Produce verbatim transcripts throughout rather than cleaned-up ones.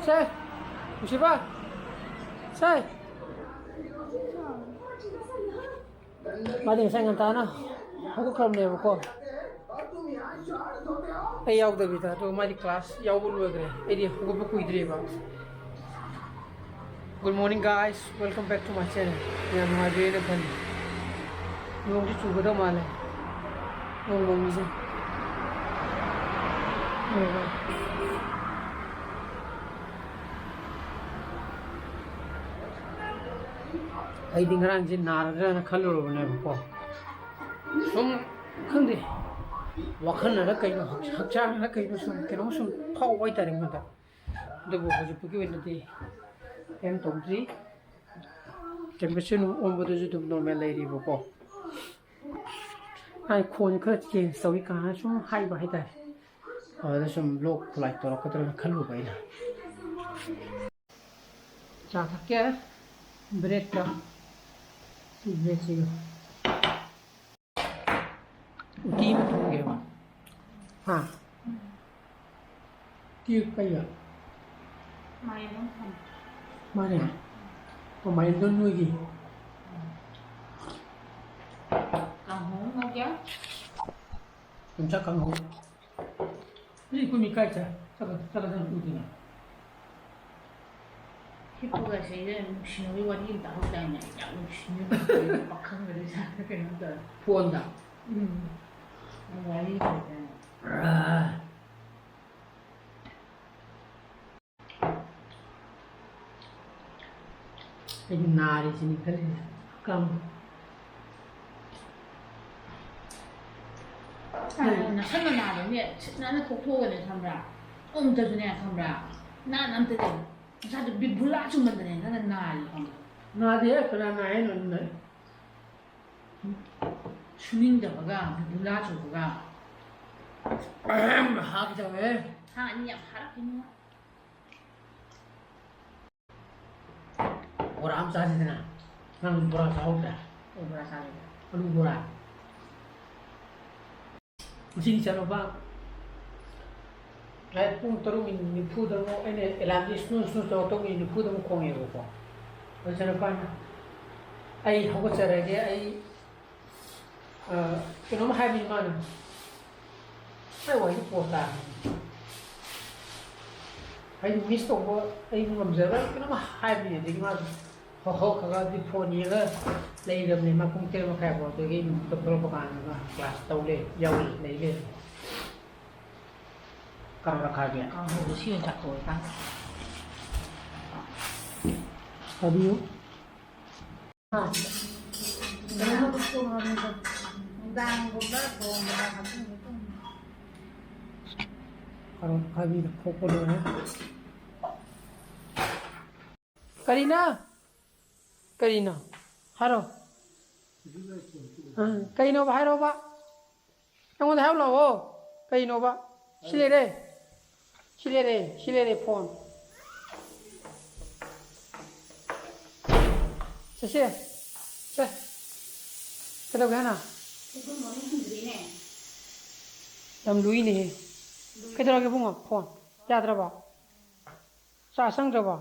ꯁꯦ, ꯅꯨꯡꯁꯤꯕ, ꯁꯦ꯫ ꯃꯥꯗꯤ ꯉꯁꯥꯏ ꯉꯟꯇꯥꯅ ꯍꯧꯒꯠꯈ꯭ꯔꯕꯅꯦꯕꯀꯣ, ꯑꯩ ꯌꯥꯎꯗꯕꯤꯗ꯫ ꯑꯗꯣ ꯃꯥꯗꯤ class ꯌꯥꯎꯕ ꯂꯣꯏꯈ꯭ꯔꯦ, ꯑꯩꯗꯤ ꯍꯧꯒꯠꯄ ꯀꯨꯏꯗ꯭ꯔꯤꯕ꯫ Good morning, guys, welcome back to my channel. ꯌꯥꯝ ꯅꯨꯡꯉꯥꯏꯕꯤꯔꯦꯅ ꯈꯜꯂꯤ꯫ ꯅꯣꯡꯁꯤ ꯆꯨꯒꯗꯧ ꯃꯥꯜꯂꯦ꯫ ꯅꯣꯡ ꯃꯪꯉꯤꯁꯦ꯫ ꯍꯣꯏ, ꯍꯣꯏ꯫ ꯑꯩꯗꯤ ꯉꯔꯥꯡꯁꯦ ꯅꯥꯔꯗ꯭ꯔꯥꯅ ꯈꯜꯂꯨꯔꯕꯅꯦꯕꯀꯣ꯫ ꯁꯨꯝ, ꯈꯪꯗꯦ, ꯋꯥꯈꯜꯅꯔ ꯀꯩꯅꯣ, ꯍꯛꯆꯥꯡꯅꯔ ꯀꯩꯅꯣ, ꯁꯨꯝ ꯀꯩꯅꯣꯝ ꯁꯨꯝ ꯐꯥꯎꯕ ꯍꯥꯏꯇꯥꯔꯦ ꯑꯩꯉꯣꯟꯗ꯫ ꯑꯗꯨꯕꯨ ꯍꯧꯖꯤꯛꯄꯨꯒꯤ ꯑꯣꯏꯅꯗꯤ ꯀꯩꯝ ꯇꯧꯗ꯭ꯔꯤ꯫ Temperature ꯅꯨꯡ ꯑꯣꯟꯕꯗꯨꯁꯨ ꯑꯗꯨꯝ normal ꯂꯩꯔꯤꯕꯀꯣ꯫ ꯑꯩ ꯈꯣꯟ ꯈꯔ change ꯇꯧꯏ ꯀꯥꯏꯅ ꯁꯨꯝ ꯍꯥꯏꯕ ꯍꯥꯏꯇꯥꯔꯦ꯫ ꯑꯗꯨꯗ ꯁꯨꯝ vlog ꯈꯨꯠꯂꯥꯏ ꯇꯧꯔꯛꯀꯗ꯭ꯔꯥꯅ ꯈꯜꯂꯨꯕ ꯑꯩꯅ꯫ ꯆꯥ ꯊꯛꯀꯦ꯫ Breadꯀ꯫ ꯁꯤ breadꯁꯤꯒ꯫ ꯎꯇꯤ ꯑꯃ ꯊꯣꯡꯒꯦꯕ꯫ ꯍꯥ? ꯎꯇꯤ ꯀꯩꯒ? ꯃꯥꯏꯔꯦꯟ ꯑꯃ ꯊꯣꯡꯒꯦ꯫ ꯃꯥꯏꯔꯦꯟ? ꯑꯣ, ꯃꯥꯏꯔꯦꯟꯗꯣ ꯅꯣꯏꯒꯤ? ꯀꯥꯡꯍꯧ ꯑꯃ ꯉꯧꯒꯦ꯫ ꯌꯣꯡꯆꯥꯛ ꯀꯥꯡꯍꯧ꯫ ꯍꯧꯖꯤꯛ ꯑꯩꯈꯣꯏ ꯃꯤ ꯀꯥꯏ ꯆꯠ-, ꯆꯠꯂ-, ꯆꯠꯂ ꯆꯠꯂ ꯎꯗꯣꯏꯅꯣ? ꯍꯤꯞꯄꯒ ꯁꯤꯗ ꯅꯨꯡꯁꯤꯅꯕꯒꯤ ꯋꯥꯔꯤ ꯑꯃ ꯇꯥꯍꯧꯗꯥꯏꯅꯦ? ꯌꯥꯝ ꯅꯨꯡꯁꯤꯅꯕ ꯄꯥꯈꯪꯒꯗꯤ ꯁꯥꯔ ꯀꯩꯅꯣ ꯇꯧꯔꯦ꯫ ꯐꯣꯟꯗ? ꯎꯝ꯫ ꯋꯥꯔꯤ ꯂꯩꯗꯥꯏꯅꯦ꯫ ꯑꯥ꯫ ꯑꯩꯗꯤ ꯅꯥꯔꯤꯁꯤꯅꯤ ꯈꯜꯂꯤꯅꯦ꯫ ꯀꯝ-, ꯅꯁꯥ ꯅꯅꯥꯗꯣ ꯅꯦ ꯁꯤꯠ ꯅꯥꯟꯅ ꯊꯣꯛꯊꯣꯛꯑꯒꯅꯦ ꯈꯪꯕ꯭ꯔꯥ? ꯑꯝꯇꯁꯨꯅꯦ ꯈꯪꯕ꯭ꯔꯥ? ꯅꯥꯟꯅ ꯑꯝꯇ ꯂꯩ꯫ ꯅꯁꯥꯗꯣ ꯕꯤꯕꯨꯂꯥ ꯆꯨꯝꯃꯟꯗꯅꯦ ꯅꯪꯅ ꯅꯥꯔꯤ ꯈꯪꯕ꯭ꯔꯥ? ꯅꯥꯗꯦꯍꯦ, ꯀꯅꯥ ꯅꯥꯏ ꯍꯥꯏꯅꯣ ꯅꯪ? ꯁꯨꯅꯤꯡꯗꯕꯒ ꯕꯤꯕꯨꯂꯥ ꯆꯨꯕꯒ꯫ ꯑꯍꯝ, ꯍꯥꯞꯀꯦ ꯇꯧꯋꯦ꯫ ꯍꯥ, ꯑꯅꯤ ꯌꯥꯝ ꯍꯥꯔꯛꯈꯤꯅꯨ꯫ ꯕꯣꯔꯥ ꯑꯃ ꯆꯥꯁꯤꯗꯅ꯫ ꯅꯪ ꯕꯣꯔꯥ ꯆꯥꯍꯧꯗ꯭ꯔꯦ? ꯀꯩ ꯕꯣꯔꯥ ꯆꯥꯗꯣꯏꯕ? ꯑꯂꯨ ꯕꯣꯔꯥ꯫ ꯉꯁꯤꯒꯤ ꯏꯆꯥꯅꯨꯄꯥ ꯉꯁꯥꯏ ꯄꯨꯡ ꯇꯔꯨꯛ ꯃꯤꯅꯤꯠ ꯅꯤꯐꯨꯗ ꯑꯃꯨꯛ ꯑꯩꯅ ꯑꯦꯂꯥꯝꯁꯦ ꯁ꯭ꯅꯨ ꯁ꯭ꯅꯨ ꯇꯧꯔ ꯇꯧ ꯃꯤꯅꯤꯠ ꯅꯤꯐꯨꯗ ꯑꯃꯨꯛ ꯈꯣꯡꯉꯦꯕꯀꯣ꯫ ꯑꯗꯨ ꯆꯠꯂꯀꯥꯟꯗ ꯑꯩ ꯍꯧꯒꯠꯆꯔꯒꯦ, ꯑꯩ, ꯑ, ꯀꯩꯅꯣꯝ ꯍꯥꯏꯕꯅꯤ ꯃꯥꯅ꯫ ꯑꯩ ꯋꯥꯔꯤ ꯄꯣꯠ ꯇꯥꯔꯦ꯫ ꯑꯩ ꯃꯤꯁ ꯇꯧꯕ ꯑꯩ ꯉꯝꯖꯔꯣꯏ ꯀꯩꯅꯣꯝ ꯍꯥꯏꯕꯅꯤ꯫ ꯑꯗꯒꯤ ꯃꯥꯁꯨ ꯍꯧ-, ꯍꯧꯈ꯭ꯔꯒꯗꯤ ꯐꯣꯟ ꯌꯦꯡꯉ ꯂꯩꯔꯕꯅꯤ꯫ ꯃꯥ ꯄꯨꯡ ꯇꯔꯦꯠ ꯃꯈꯥꯏ ꯐꯥꯎ꯫ ꯑꯗꯒꯤ ꯑꯩ ꯊꯣꯛꯂꯛꯄ ꯀꯥꯟꯗ ꯃꯥ ꯀ꯭ꯂꯥꯁ ꯇꯧ ꯂꯩ, ꯌꯥꯎ ꯂꯩ ꯂꯩꯔꯦ꯫ ꯀꯥꯡ ꯈꯥꯕꯤ꯫ ꯀꯥꯡꯍꯧꯗꯣ ꯁꯤ ꯑꯣꯏꯅ ꯆꯥꯊꯣꯛꯑꯣ, ꯀꯥꯡ꯫ ꯍꯥꯏꯕꯤꯌꯨ꯫ ꯑꯥ꯫ ꯅꯨꯡꯗꯥꯡꯒꯨꯝꯕ ꯊꯣꯡꯕꯗ ꯍꯥꯞꯆꯤꯟꯒꯦ ꯇꯧꯅꯤ꯫ ꯀꯥꯡ ꯈꯥꯕꯤꯗ ꯈꯣꯛꯄ ꯂꯣꯏꯔꯦ꯫ ꯀꯔꯤꯅꯣ? ꯀꯔꯤꯅꯣ? ꯍꯥꯏꯔꯣ꯫ ꯑ, ꯀꯩꯅꯣꯕ? ꯍꯥꯏꯔꯣꯕ꯫ ꯑꯩꯉꯣꯟꯗ ꯍꯥꯏꯔꯛꯑꯣ꯫ ꯀꯩꯅꯣꯕ? ꯁꯤ ꯂꯩꯔꯦ꯫ ꯁꯤ ꯂꯩꯔꯦ꯫ ꯁꯤ ꯂꯩꯔꯦ ꯐꯣꯟ꯫ ꯆꯠꯁꯦ꯫ ꯆꯠ꯫ ꯀꯩꯗꯧꯒꯦ ꯍꯥꯏꯅꯣ? ꯌꯥꯝ ꯂꯨꯏꯅꯦꯍꯦ꯫ ꯀꯩꯗꯧꯔꯒꯦ ꯏꯕꯨꯡꯉꯣ? ꯐꯣꯟ ꯌꯥꯗ꯭ꯔꯕꯣ? ꯆꯥꯔꯖ ꯆꯪꯗ꯭ꯔꯕꯣ?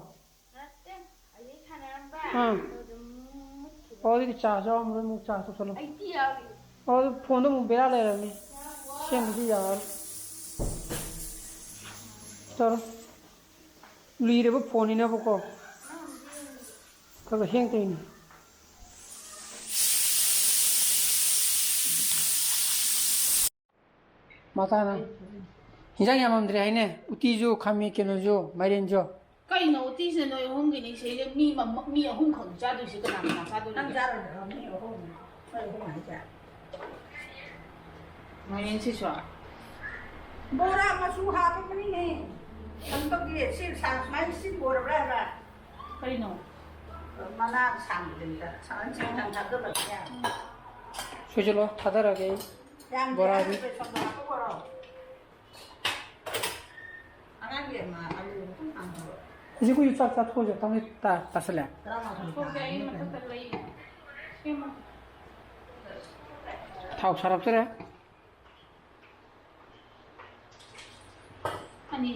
ꯅꯠꯇꯦ, ꯑꯩ ꯁꯥꯟꯅꯔꯝꯕ꯫ ꯑꯥ꯫ ꯑꯗꯨ ꯑꯗꯨꯝ ꯃꯨꯠꯈꯤꯕ꯫ ꯑꯣ, ꯑꯗꯨꯗꯤ ꯆꯥꯔꯖ ꯌꯥꯎꯔꯝꯃꯔꯣꯏ, ꯑꯃꯨꯛ ꯆꯥꯔꯖ ꯇꯧꯁꯜꯂꯣ꯫ ꯑꯩꯗꯤ ꯌꯥꯎꯔꯤ꯫ ꯑꯣ, ꯑꯗꯨ ꯐꯣꯟꯗꯣ ꯑꯃꯨꯛ ꯕꯦꯔꯥ ꯂꯩꯔꯝꯅꯤ꯫ ꯁꯦꯝꯕꯗꯤ ꯌꯥꯔꯔꯣꯏ꯫ ꯇꯧꯔꯣ꯫ ꯂꯤꯔꯕ ꯐꯣꯟꯅꯤꯅꯕꯀꯣ꯫ ꯈꯔ ꯈꯔ ꯍꯦꯡ ꯇꯧꯔꯤꯅꯤ꯫ ꯃꯇꯥꯅ ꯍꯤꯟꯖꯥꯡ ꯌꯥꯝꯃꯝꯗ꯭ꯔꯦ ꯍꯥꯏꯅꯦ꯫ ꯎꯇꯤꯁꯨ, ꯈꯥꯃꯦꯟ, ꯀꯩꯅꯣꯁꯨ, ꯃꯥꯏꯔꯦꯟꯁꯨ꯫ ꯀꯩꯅꯣ ꯎꯇꯤꯁꯦ ꯅꯣꯏ ꯑꯍꯨꯝꯒꯤꯅꯤ ꯁꯤꯗ ꯃꯤ ꯃ-, ꯃꯤ ꯑꯍꯨꯝꯈꯛ ꯆꯥꯗꯣꯏꯁꯦ ꯀꯅꯥ ꯀꯅꯥ ꯆꯥꯗꯣꯏꯅꯣ? ꯅꯪ ꯆꯥꯔꯣꯏꯗ꯭ꯔꯣ? ꯃꯤ ꯑꯍꯨꯝ, ꯅꯣꯏ ꯑꯍꯨꯝ ꯍꯥꯏꯁꯦ꯫ ꯃꯥꯏꯔꯦꯟꯁꯤꯁꯨ? ꯕꯣꯔꯥ ꯃꯆꯨ ꯍꯥꯞꯄꯕꯅꯤꯅꯦ꯫ ꯀꯩꯅꯣ ꯇꯧꯗꯦ, ꯁꯤ ꯁꯥ-, ꯁꯨꯃꯥꯏꯅ ꯁꯤ ꯂꯣꯏꯔꯕ꯭ꯔꯥ ꯍꯥꯏꯕ? ꯀꯩꯅꯣ? ꯃꯅꯥ ꯁꯥꯡꯕꯗꯨꯅꯤꯗ, ꯁꯥꯡꯍꯟ ꯁꯥꯡꯍꯟ ꯊꯥꯗꯕꯅꯤꯅꯦ꯫ ꯁꯣꯏꯖꯜꯂꯣ, ꯊꯥꯗꯔꯒꯦ ꯑꯩ꯫ ꯌꯥꯝꯗꯦ, ꯕꯣꯔꯥꯗꯤ꯫ ꯍꯥꯏꯔꯤꯕ ꯁꯣꯝꯗ ꯍꯥꯞꯄ ꯕꯣꯔꯥ꯫ ꯑꯉꯥꯡꯒꯤ ꯑꯃ ꯑꯂꯨ ꯑꯗꯨꯝ ꯍꯥꯡꯍꯜꯂꯣ꯫ ꯍꯧꯖꯤꯛ ꯑꯩꯈꯣꯏꯁꯨ ꯆꯥꯛ ꯆꯥꯊꯣꯛꯑꯁꯦ, ꯇꯥꯡ ꯇꯥ-, ꯇꯥꯁꯜꯂꯦ꯫ ꯇꯔꯥꯃꯥꯊꯣꯏ ꯁꯣꯝꯗ ꯑꯩ ꯇꯥꯔꯦ꯫ ꯃꯊꯛꯇ ꯂꯩ꯫ ꯁꯦꯝꯃꯣ꯫ ꯊꯥꯎ ꯁꯥꯔꯛꯇꯣꯔꯦ꯫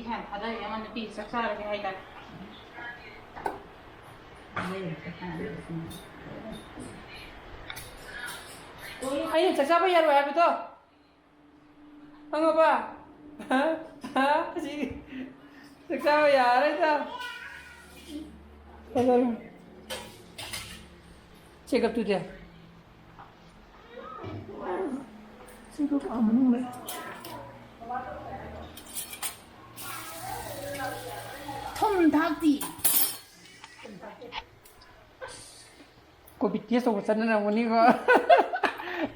ꯏꯁꯥꯅ ꯊꯥꯗꯔꯤ ꯑꯃ ꯅꯨꯄꯤ ꯆꯥꯛ ꯆꯥꯔꯒꯦ ꯍꯥꯏꯇꯥꯔꯦ꯫ ꯑꯩꯅ ꯆꯥꯛ ꯆꯥꯕ ꯌꯥꯔꯣꯏ ꯍꯥꯏꯕꯗꯣ ꯈꯪꯉꯕ? ꯍꯥ? ꯍꯥ? ꯑꯁꯤ ꯆꯥꯛ ꯆꯥꯕ ꯌꯥꯔꯣꯏꯗ꯫ ꯐꯖꯅ ꯆꯦꯛꯑꯞꯇꯨꯗꯤ꯫ ꯁꯤꯒ ꯄꯥꯝꯕꯅꯤꯅꯦ꯫ ꯊꯨꯝ ꯊꯥꯛꯇꯤ꯫ ꯀꯣꯕꯤ ꯇꯦꯁ ꯇꯧꯕ ꯆꯠꯅꯔꯝꯒꯅꯤꯀꯣ꯫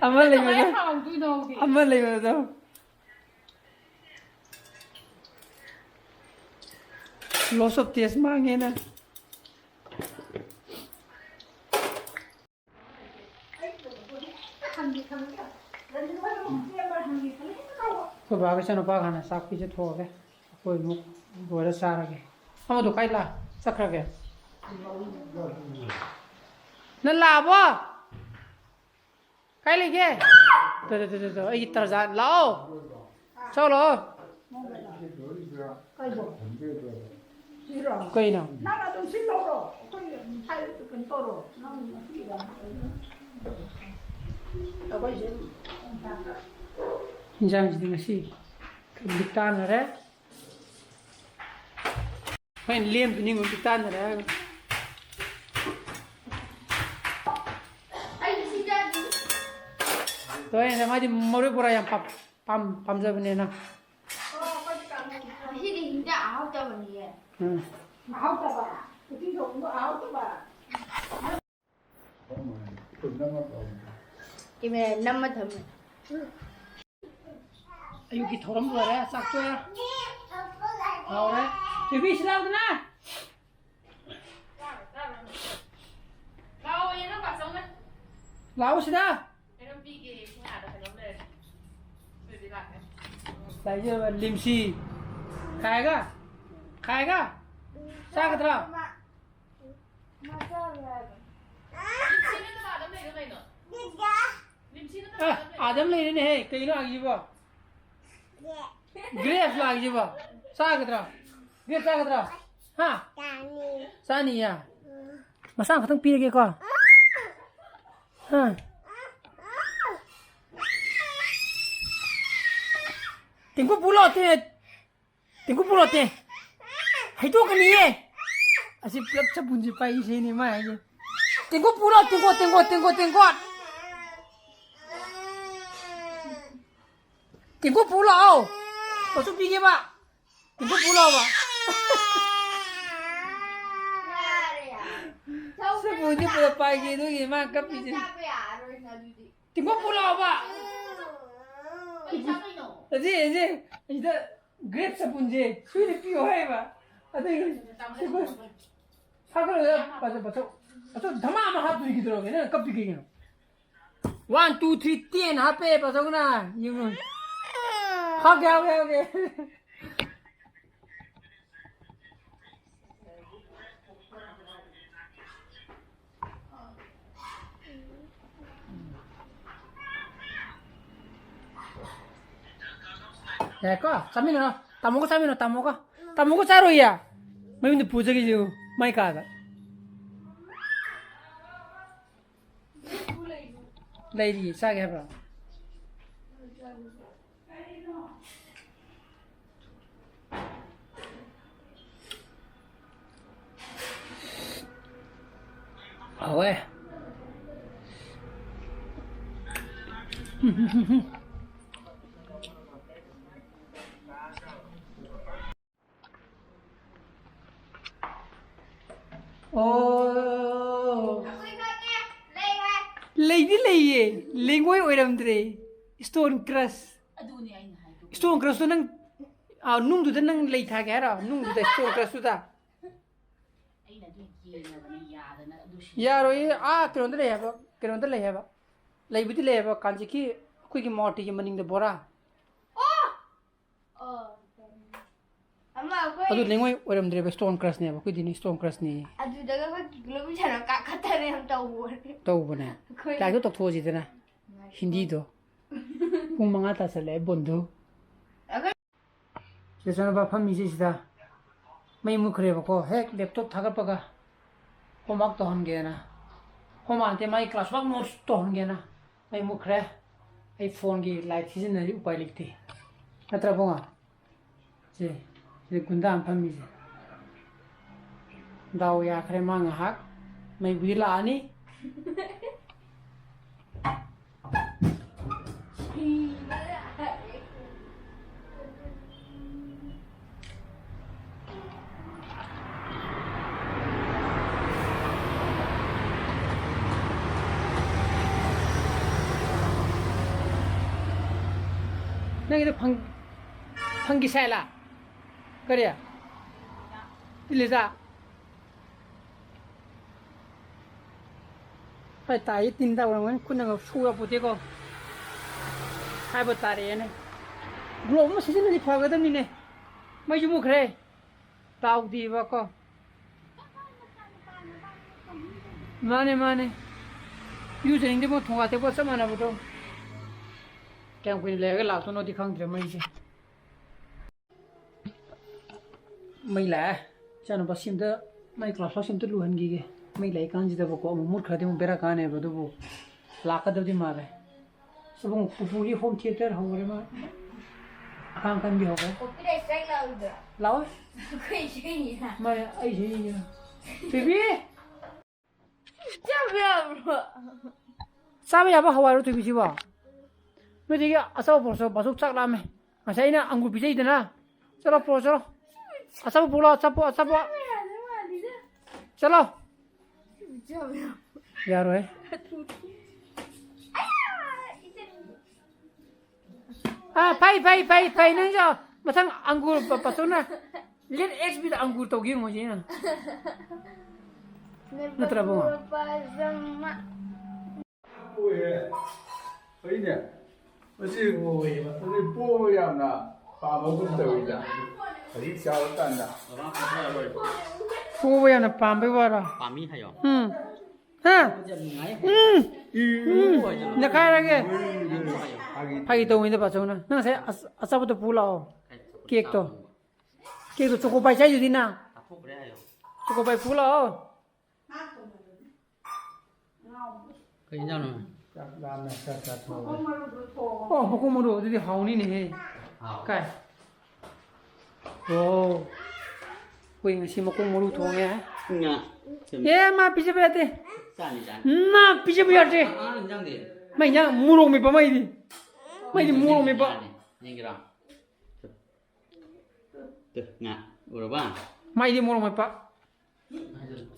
ꯑꯃ ꯂꯩꯕꯗꯣ꯫ ꯀꯃꯥꯏꯅ ꯍꯥꯎꯗꯣꯏꯅꯣ ꯍꯧꯖꯤꯛ? ꯑꯃ ꯂꯩꯕꯗꯣ꯫ Loss of taste ꯃꯥꯡꯉꯦꯅ꯫ ꯑꯩꯈꯣꯏ ꯕꯥꯒ ꯏꯆꯥꯅꯨꯄꯥꯒ ꯍꯥꯟꯅ ꯆꯥꯛ ꯄꯤꯖꯊꯣꯛꯑꯒꯦ꯫ ꯑꯩꯈꯣꯏ ꯑꯃꯨꯛ ꯂꯣꯏꯔ ꯆꯥꯔꯒꯦ꯫ ꯑꯃꯗꯣ ꯀꯥꯏ ꯂꯥ-, ꯆꯠꯈ꯭ꯔꯒꯦ? ꯅꯪ ꯂꯥꯛꯑꯕꯣ? ꯀꯥꯏ ꯂꯩꯒꯦ? ꯇꯣ, ꯇꯣ, ꯇꯣ, ꯇꯣ, ꯇꯣ, ꯑꯩꯒꯤ ꯇꯔꯖꯥꯟ꯫ ꯂꯥꯛꯑꯣ꯫ ꯆꯥꯎ ꯂꯥꯛꯑꯣ꯫ ꯀꯩꯅꯣ? ꯅꯪ ꯑꯗꯨꯝ ꯁꯤ ꯂꯧꯔꯣ꯫ ꯑꯩꯈꯣꯏ ꯍꯥꯏ-, ꯀꯩꯅꯣ ꯇꯧꯔꯣ꯫ ꯅꯪ ꯉꯁꯤ ꯏꯟꯖꯥꯡꯁꯤꯗꯤ ꯉꯁꯤ ꯈꯔꯗꯤ ꯇꯥꯟꯅꯔꯦ꯫ ꯍꯣꯏ, ꯂꯦꯝꯗꯨ ꯅꯤꯡꯉꯨ ꯇꯥꯟꯅꯔꯦ ꯍꯥꯏꯕ꯫ ꯇꯣꯏꯅ ꯃꯥꯗꯤ ꯃꯔꯣꯏ ꯕꯣꯔꯥ ꯌꯥꯝ ꯄꯥꯝ-, ꯄꯥꯝ-, ꯄꯥꯝꯖꯕꯅꯤꯅ꯫ ꯉꯁꯤꯗꯤ ꯍꯤꯟꯖꯥꯡ ꯑꯍꯥꯎꯇꯕꯅꯤꯌꯦ꯫ ꯎꯝ꯫ ꯑꯍꯥꯎꯇꯕ? ꯎꯇꯤ ꯊꯣꯡꯕꯕꯨ ꯑꯍꯥꯎꯇꯕ? ꯀꯦꯃꯦꯔꯥ ꯅꯝꯃ ꯊꯝꯃꯦ꯫ ꯑꯌꯨꯛꯀꯤ ꯊꯧꯔꯝ ꯂꯣꯏꯔꯦ, ꯆꯥꯛ ꯇꯣꯛꯑꯦ꯫ ꯍꯥꯎꯔꯦ꯫ ꯕꯦꯕꯤ, ꯁꯤ ꯂꯥꯎꯗꯅ꯫ ꯂꯥꯛꯑꯣ ꯁꯤꯗ꯫ ꯂꯥꯏꯖꯕ ꯂꯤꯝꯁꯤ꯫ ꯈꯥꯏꯒ? ꯈꯥꯏꯒ? ꯆꯥꯒꯗ꯭ꯔꯥ? ꯑꯦ, ꯑꯥꯗ ꯑꯃ ꯂꯩꯔꯦꯅꯦꯍꯦ, ꯀꯩꯅꯣ ꯍꯥꯏꯁꯤꯕꯣ? ꯒ꯭ꯔꯦꯞ ꯂꯥꯛꯏꯁꯤꯕꯣ? ꯆꯥꯒꯗ꯭ꯔꯥ? ꯕꯦꯠ ꯆꯥꯒꯗ꯭ꯔꯥ? ꯍꯥ? ꯆꯥꯅꯤꯌꯦ꯫ ꯃꯁꯥ ꯈꯛꯇꯪ ꯄꯤꯔꯒꯦꯀꯣ꯫ ꯍꯥ? ꯇꯦꯡꯀꯣꯠ ꯄꯨꯂꯣ, ꯇꯦ-, ꯇꯦꯡꯀꯣꯠ ꯄꯨꯂꯣ, ꯇꯦ꯫ ꯍꯩꯗꯣꯛꯀꯅꯤꯌꯦ꯫ ꯑꯁꯤ ꯄꯨꯂꯞ ꯆꯕꯨꯟꯁꯦ ꯄꯥꯏꯁꯦꯅꯦ ꯃꯥ ꯍꯥꯏꯁꯦ꯫ ꯇꯦꯡꯀꯣꯠ ꯄꯨꯂꯣ, ꯇꯦꯡꯀꯣꯠ, ꯇꯦꯡꯀꯣꯠ, ꯇꯦꯡꯀꯣꯠ, ꯇꯦꯡꯀꯣꯠ꯫ ꯇꯦꯡꯀꯣꯠ ꯄꯨ ꯂꯥꯛꯑꯣ꯫ ꯃꯆꯨ ꯄꯤꯒꯦꯕ꯫ ꯇꯦꯡꯀꯣꯠ ꯄꯨ ꯂꯥꯛꯑꯣꯕ꯫ ꯁꯤ ꯄꯨꯗꯤ ꯄꯨꯂꯞ ꯄꯥꯏꯒꯦ ꯑꯗꯨꯒꯤ ꯃꯥ ꯀꯞꯄꯤꯁꯦ꯫ ꯇꯦꯡꯀꯣꯠ ꯄꯨ ꯂꯥꯛꯑꯣꯕ꯫ ꯑꯁꯤ, ꯑꯁꯤ, ꯑꯁꯤꯗ ꯒ꯭ꯔꯦꯞ ꯆꯕꯨꯟꯁꯦ ꯁꯨꯏꯗ ꯄꯤꯌꯣ ꯍꯥꯏꯌꯦꯕ꯫ ꯑꯗꯨꯒꯤ ꯁꯥꯒꯠꯂꯒ ꯄꯥꯊꯣꯛ, ꯄꯥꯊꯣꯛ, ꯄꯥꯊꯣꯛ ꯙꯃꯥ ꯑꯃ ꯍꯥꯞꯇꯣꯏ ꯀꯩꯗꯧꯔꯒꯦ? ꯅꯪ ꯀꯞꯄꯤ ꯀꯩꯒꯤꯅꯣ? One, two, three, ten ꯍꯥꯞꯄꯦ, ꯄꯥꯊꯣꯛꯅ꯫ ꯌꯦꯡꯉꯨ꯫ ꯍꯥꯞꯀꯦ, ꯍꯥꯞꯀꯦ, ꯍꯥꯞꯀꯦ꯫ ꯌꯥꯏꯀꯣ? ꯆꯥꯃꯤꯟꯅꯔꯣ꯫ ꯇꯥꯃꯣꯒ ꯆꯥꯃꯤꯟꯅꯔꯣ, ꯇꯥꯃꯣꯒ꯫ ꯇꯥꯃꯣꯒ ꯆꯥꯔꯣꯏꯌꯦ꯫ ꯃꯌꯨꯝꯗ ꯄꯨꯖꯒꯤꯁꯦ ꯃꯥꯏ ꯀꯥꯗ꯫ ꯂꯩꯔꯤꯌꯦ, ꯆꯥꯒꯦ ꯍꯥꯏꯕ꯭ꯔꯣ? ꯍꯥꯎꯋꯦ꯫ ꯑꯣ꯫ ꯂꯩꯗꯤ ꯂꯩꯌꯦ꯫ ꯂꯩꯉꯣꯏ ꯑꯣꯏꯔꯝꯗ꯭ꯔꯦ꯫ Stone crush꯫ ꯑꯗꯨꯅꯦ ꯑꯩꯅ ꯍꯥꯏꯗꯣ꯫ Stone crushꯇꯣ ꯅꯪ, ꯑꯥ, ꯅꯨꯡꯗꯨꯗ ꯅꯪ ꯂꯩ ꯊꯥꯒꯦ ꯍꯥꯏꯔꯣ? ꯅꯨꯡꯗꯨꯗ, stone crushꯇꯨꯗ? ꯑꯩꯅ ꯑꯗꯨ ꯌꯦꯡꯉꯕꯅꯤ, ꯌꯥꯗꯅ ꯑꯗꯨ ꯁꯤꯟꯗꯣꯛ- ꯌꯥꯔꯣꯏꯌꯦ꯫ ꯑꯥ, ꯀꯩꯅꯣꯗ ꯂꯩ ꯍꯥꯏꯕ, ꯀꯩꯅꯣꯗ ꯂꯩ ꯍꯥꯏꯕ꯫ ꯂꯩꯕꯨꯗꯤ ꯂꯩ ꯍꯥꯏꯕ, ꯀꯥꯟꯆꯤꯛꯀꯤ ꯑꯩꯈꯣꯏꯒꯤ ꯃꯥꯔꯇꯤꯒꯤ ꯃꯅꯤꯡꯗ ꯕꯣꯔꯥ꯫ ꯑꯣ! ꯑꯣ, ꯑꯃ ꯑꯩꯈꯣꯏ ꯑꯗꯨ ꯂꯩꯉꯣꯏ ꯑꯣꯏꯔꯝꯗ꯭ꯔꯦꯕ, stone crushꯅꯦꯕ, ꯑꯩꯈꯣꯏꯗꯤꯅꯦ stone crushꯅꯦꯌꯦ꯫ ꯑꯗꯨꯗꯒ ꯑꯩꯈꯣꯏ ꯀꯤꯂꯣꯃꯤꯇꯔ ꯑꯃ ꯀꯥꯈꯠꯇꯅ ꯌꯥꯝ ꯇꯧꯕꯅꯦ꯫ ꯇꯧꯕꯅꯦ꯫ ꯑꯩꯈꯣꯏ ꯂꯥꯏꯔꯤꯛꯇꯣ ꯇꯧꯊꯣꯛꯑꯁꯤꯗꯅ꯫ ꯉꯥꯏꯈꯣ꯫ ꯍꯤꯟꯗꯤꯗꯣ꯫ ꯄꯨꯡ ꯃꯉꯥ ꯇꯥꯁꯜꯂꯛꯑꯦ, ꯕꯣꯟꯙꯨ꯫ ꯑꯩꯈꯣꯏ ꯏꯆꯥꯅꯨꯄꯥ ꯐꯝꯃꯤꯁꯦ ꯁꯤꯗ ꯃꯩ ꯃꯨꯠꯈ꯭ꯔꯦꯕꯀꯣ, ꯍꯦꯛ laptop ꯊꯥꯒꯠꯄꯒ homework ꯇꯧꯍꯟꯒꯦꯅ, homework ꯅꯠꯇꯦ, ꯃꯥꯒꯤ class work notes ꯇꯧꯍꯟꯒꯦꯅ ꯃꯩ ꯃꯨꯠꯈ꯭ꯔꯦ꯫ ꯑꯩ phoneꯒꯤ light ꯁꯤꯖꯤꯟꯅꯔꯤ, ꯎꯄꯥꯏ ꯂꯩꯇꯦ, ꯅꯠꯇ꯭ꯔ ꯕꯨꯡꯉꯣ? ꯁꯦ, ꯁꯤꯗ ꯒꯨꯟꯗꯥ ꯑꯃ ꯐꯝꯃꯤꯁꯦ꯫ ꯗꯥꯎ ꯌꯥꯈ꯭ꯔꯦ, ꯃꯥ ꯉꯥꯏꯍꯥꯛ ꯃꯩꯕꯨꯗꯤ ꯂꯥꯛꯑꯅꯤ꯫ ꯅꯪꯒꯤꯗꯣ ꯐꯪ-, ꯐꯪꯒꯤ ꯁꯥꯏꯂꯥ? ꯀꯔꯤ? ꯏꯂꯤꯖꯥ? ꯍꯣꯏ, ꯇꯥꯏ, ꯇꯤꯟ ꯇꯥ ꯑꯣꯏꯔꯝꯒꯅꯤ, ꯈꯨꯠꯅꯒ ꯁꯨꯔ ꯄꯣꯠꯇꯦꯀꯣ꯫ ꯍꯥꯏꯕ ꯇꯥꯔꯦꯅꯦ꯫ Glove ꯑꯃ ꯁꯤꯖꯤꯟꯅꯗꯤ ꯐꯒꯗꯕꯅꯤꯅꯦ꯫ ꯃꯩꯁꯨ ꯃꯨꯠꯈ꯭ꯔꯦ꯫ ꯇꯥꯎꯗꯦꯕꯀꯣ꯫ ꯃꯥꯅꯦ, ꯃꯥꯅꯦ꯫ ꯏꯔꯨꯖꯅꯤꯡꯗꯦ, ꯃꯣꯏ ꯊꯣꯡꯒꯥ ꯇꯦꯛꯄ ꯆꯞ ꯃꯥꯟꯅꯕꯗꯣ꯫ ꯀꯌꯥꯝ ꯀꯨꯏꯅ ꯂꯩꯔꯒ ꯂꯥꯛꯇꯣꯏꯅꯣꯗꯤ ꯈꯪꯗ꯭ꯔꯦ ꯃꯩꯁꯦ꯫ ꯃꯩ ꯂꯥꯛꯑꯦ꯫ ꯏꯆꯥꯅꯨꯄꯥ ꯁꯤ ꯑꯝꯇ, ꯃꯥꯏ class work ꯁꯤ ꯑꯝꯇ ꯂꯨꯍꯟꯈꯤꯒꯦ꯫ ꯃꯩ ꯂꯥꯛꯏ ꯀꯥꯟꯁꯤꯗꯕꯀꯣ, ꯑꯃꯨꯛ ꯃꯨꯠꯈ꯭ꯔꯗꯤ ꯑꯃꯨꯛ ꯕꯦꯔꯥ ꯀꯥꯅꯦꯕ, ꯑꯗꯨꯕꯨ ꯂꯥꯛꯀꯗꯕꯗꯤ ꯃꯥꯜꯂꯦ꯫ ꯁꯤꯕꯨ ꯄꯨꯄꯨꯒꯤ home theater ꯍꯧꯔꯦ ꯃꯥ꯫ ꯑꯉꯥꯡ ꯈꯟꯕꯤ ꯍꯧꯔꯦ꯫ Copyright strike ꯂꯥꯛꯑꯣꯏꯗ꯭ꯔꯥ? ꯂꯥꯛꯑꯣꯏ꯫ ꯑꯩꯈꯣꯏ ꯏꯁꯩꯅꯤꯅ꯫ ꯃꯥꯅꯦ, ꯑꯩ ꯏꯁꯩꯅꯤꯅ꯫ ꯕꯦꯕꯤ! ꯆꯥꯕ ꯌꯥꯕ꯭ꯔꯣ? ꯆꯥꯕ ꯌꯥꯕ ꯍꯋꯥꯏꯔꯣ ꯊꯣꯏꯕꯤꯁꯤꯕꯣ? ꯅꯣꯏꯗꯒꯤ ꯑꯆꯥꯄꯣꯠ ꯄꯨꯔꯛꯑꯣ, ꯕꯥꯆꯧ ꯆꯥꯛ ꯂꯥꯝꯃꯦ꯫ ꯉꯁꯥꯏ ꯑꯩꯅ ꯑꯪꯒꯨꯔ ꯄꯤꯖꯩꯗꯅ꯫ ꯆꯠꯂꯣ, ꯄꯨꯔꯛꯑꯣ, ꯆꯠꯂꯣ꯫ ꯑꯆꯥꯄꯣꯠ ꯄꯨꯔꯛꯑꯣ, ꯑꯆꯥꯄꯣꯠ, ꯑꯆꯥꯄꯣꯠ꯫ ꯆꯥꯕ ꯌꯥꯗꯣꯏ ꯃꯥꯜꯂꯤꯗ꯫ ꯆꯠꯂꯣ꯫ ꯆꯥꯕ ꯌꯥꯕ꯫ ꯌꯥꯔꯣꯏ꯫ ꯑꯌꯥ! ꯏꯆꯟ꯫ ꯑꯥ, ꯐꯩ, ꯐꯩ, ꯐꯩ, ꯐꯩ, ꯅꯪꯁꯨ ꯃꯊꯪ ꯑꯪꯒꯨꯔ ꯄ-, ꯄꯥꯆꯧꯅ ꯂꯦꯠ ꯑꯦꯛꯁ ꯕꯤꯗ ꯑꯪꯒꯨꯔ ꯇꯧꯒꯦ ꯌꯦꯡꯉꯣ ꯁꯤꯅ꯫ ꯅꯠꯇ꯭ꯔꯕꯣ? ꯄꯣꯛꯑꯦ꯫ ꯐꯩꯅꯦ꯫ ꯃꯁꯤ ꯄꯣꯕ ꯌꯥꯝꯅ ꯄꯥꯝꯕꯒꯨꯝ ꯇꯧꯋꯤꯗ꯫ ꯍꯧꯖꯤꯛ ꯆꯥꯎꯔꯀꯥꯟꯗ꯫ ꯄꯣꯕ ꯌꯥꯝꯅ ꯄꯥꯝꯕꯩ ꯋꯥꯔꯣ? ꯄꯥꯝꯃꯤ ꯍꯥꯏꯌꯣ꯫ ꯎꯝ꯫ ꯍꯥ? ꯎꯝ꯫ ꯎꯝ꯫ ꯅꯈꯥꯏꯔꯒꯦ꯫ ꯐꯥꯒꯤ ꯇꯧꯕꯅꯤꯗ, ꯄꯥꯆꯧꯅ꯫ ꯅꯪ ꯉꯁꯥꯏ ꯑꯆ-, ꯑꯆꯥꯄꯣꯠꯇꯣ ꯄꯨ ꯂꯥꯛꯑꯣ꯫ ꯀꯦꯛꯇꯣ꯫ ꯀꯦꯛꯇꯣ ꯆꯣꯀꯣ ꯄꯥꯏ ꯆꯥꯏꯗꯨꯗꯤ ꯅꯪ꯫ ꯆꯥꯊꯣꯛꯈ꯭ꯔꯦ ꯍꯥꯏꯌꯣ꯫ ꯆꯣꯀꯣ ꯄꯥꯏ ꯄꯨ ꯂꯥꯛꯑꯣ꯫ ꯀꯩ ꯏꯟꯖꯥꯡꯅꯣ? ꯆꯥꯛ ꯂꯥꯝꯃꯦ, ꯆꯥꯛ ꯆꯥꯊꯣꯛꯑꯒꯦ꯫ ꯑꯣ, ꯃꯀꯣꯛ ꯃꯔꯨ ꯑꯗꯨꯗꯤ ꯍꯥꯎꯅꯤꯅꯦꯍꯦ꯫ ꯍꯥꯎ꯫ ꯀꯥꯏ? ꯑꯣ꯫ ꯑꯩꯈꯣꯏ ꯉꯁꯤ ꯃꯀꯣꯛ ꯃꯔꯨ ꯊꯣꯡꯉꯦ꯫ ꯉꯥ꯫ ꯑꯦ, ꯃꯥ ꯄꯤꯖꯕ ꯌꯥꯗꯦ꯫ ꯆꯥꯅꯤ, ꯆꯥꯅꯤ꯫ ꯃꯥ ꯄꯤꯖꯕ ꯌꯥꯗꯦ꯫ ꯑꯉꯥꯡ ꯏꯟꯖꯥꯡꯗꯤ? ꯃꯥ ꯏꯟꯖꯥꯡ ꯃꯣꯔꯣꯛ ꯃꯦꯠꯄ ꯃꯥꯏꯗꯤ꯫ ꯃꯥꯏꯗꯤ ꯃꯣꯔꯣꯛ ꯃꯦꯠꯄ꯫ ꯌꯥꯅꯤ꯫ ꯌꯦꯡꯒꯦꯔꯣ? ꯇꯨ, ꯉꯥ꯫ ꯎꯔꯕ? ꯃꯥꯏꯗꯤ ꯃꯣꯔꯣꯛ ꯃꯦꯠꯄ꯫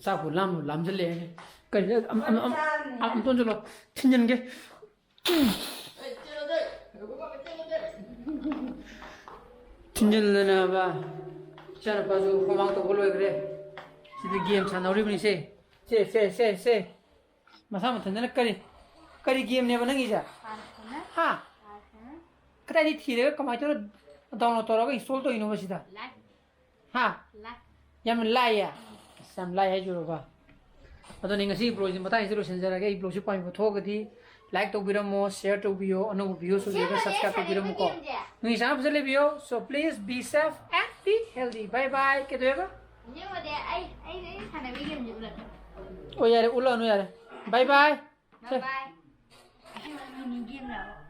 ꯆꯥꯛꯄꯨ ꯂꯥꯝꯕꯨ ꯂꯥꯝꯁꯤꯜꯂꯛꯑꯦ꯫ ꯀꯔꯤ, ꯑꯝ-, ꯑꯝ-, ꯑꯝ-, ꯑꯝꯇ ꯑꯣꯟꯁꯤꯜꯂꯣ꯫ ꯊꯤꯟꯖꯤꯟꯒꯦ꯫ ꯊꯤꯟꯖꯤꯜꯗꯅꯕ ꯏꯆꯥꯅꯨꯄꯥꯁꯨ ꯍꯣꯝꯋꯥꯛ ꯇꯧꯕ ꯂꯣꯏꯈ꯭ꯔꯦ꯫ ꯁꯤꯗ ꯒꯦꯝ ꯁꯥꯟꯅꯧꯔꯤꯕꯅꯤ ꯁꯦ꯫ ꯁꯦ, ꯁꯦ, ꯁꯦ, ꯁꯦ꯫ ꯃꯁꯥ ꯃꯊꯟꯇꯅ ꯀꯔꯤ, ꯀꯔꯤ ꯒꯦꯝꯅꯦꯕ ꯅꯪꯒꯤꯁꯦ? ꯍꯥ? ꯀꯗꯥꯏꯗꯒꯤ ꯊꯤꯔꯒ ꯀꯃꯥꯏꯅ ꯇꯧꯔ ꯗꯥꯎꯟꯂꯣꯗ ꯇꯧꯔꯒ ꯏꯟꯁꯇꯣꯜ ꯇꯧꯔꯤꯅꯣꯕ ꯁꯤꯗ? ꯍꯥ? ꯌꯥꯝ ꯂꯥꯏꯌꯦ? ꯑꯁ, ꯌꯥꯝ ꯂꯥꯏ ꯍꯥꯏꯖꯨꯔꯕ? ꯑꯗꯨꯅꯤ, ꯉꯁꯤꯒꯤ ꯕ꯭ꯂꯣꯒꯁꯤ ꯃꯇꯥꯡꯁꯤꯗ ꯂꯣꯏꯁꯤꯟꯖꯔꯒꯦ꯫ ꯑꯩ ꯕ꯭ꯂꯣꯒꯁꯤ ꯄꯥꯝꯕꯤꯕ ꯊꯣꯛꯑꯒꯗꯤ ꯂꯥꯏꯛ ꯇꯧꯕꯤꯔꯝꯃꯣ, ꯁꯤꯌꯔ ꯇꯧꯕꯤꯌꯣ, ꯑꯅꯧꯕ ꯚꯤꯌꯨꯁ ꯂꯩꯔꯒ ꯁꯕꯁꯀ꯭ꯔꯥꯏꯕ ꯇꯧꯕꯤꯔꯝꯃꯨꯀꯣ꯫ ꯅꯨꯡꯉꯥꯏ ꯆꯥꯟꯅꯕ ꯐꯖꯅ ꯂꯩꯕꯤꯌꯣ꯫ So please be safe and be healthy. Bye bye. ꯀꯩꯗꯧꯋꯦꯕ? ꯌꯦꯡꯉꯨꯗꯦ, ꯑꯩ, ꯑꯩ, ꯑꯩ ꯁꯥꯟꯅꯕꯤ ꯒꯦꯝꯁꯦ ꯎꯠꯂꯛꯀꯦ꯫ ꯑꯣ, ꯌꯥꯔꯦ, ꯎꯠꯂꯛꯑꯅꯨ, ꯌꯥꯔꯦ꯫ Bye bye. Bye bye. ꯑꯁꯦꯡꯕ ꯃꯤꯅꯤ ꯒꯦꯝ ꯂꯥꯛꯑꯣ꯫